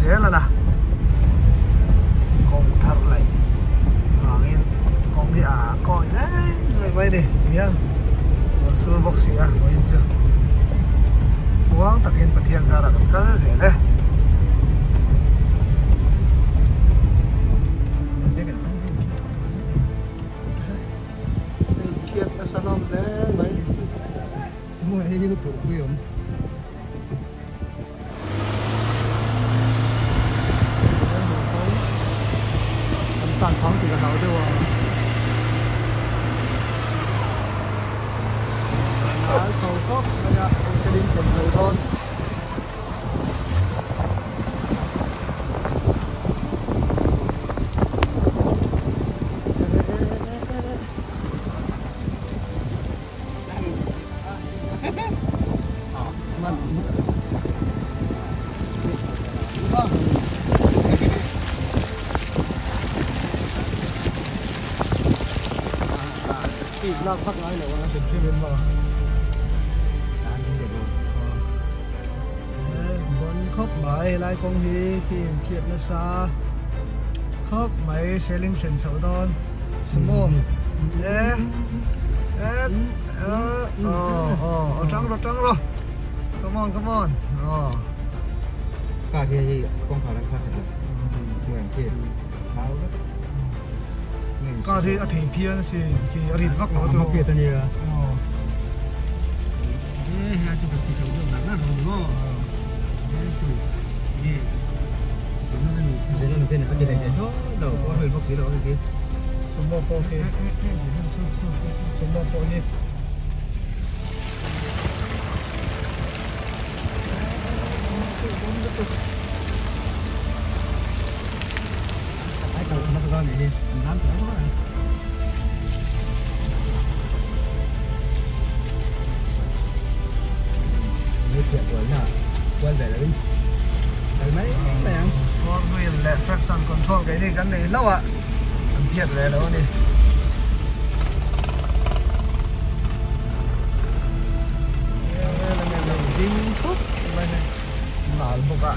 zel a na. Kawng thar laih vangin kawng hi a kawi daih daih mai a ni tihian a sur bawk si a vawiin chu tluang takin Pathian zarah kan kal zel e. Hei khiat nasa hlawm hle mai. An tan phang tih ka hlau deuh a. An chho khawp mai a, thil in thlen chho dawn. Speed lak vak ngai lo a hrim hrim in maw bon khawp mai helai kawng hi khi in phiat nasa khawp mai seling thlen chhoh dawn sumo e e aw aw tang rawh tang rawh come on come on aw Car hi hei kawngkhar an khar khat lo hmuh khi thau vek Car hi a thei phian a si khi a rit vak lo a hma phiat a nia Sumo pawh khi Sumo pawh hi Four wheel leh traction control keini kan nei hlauh a an phiat ve lo a ni. Ding thup mai hei nal bawk a.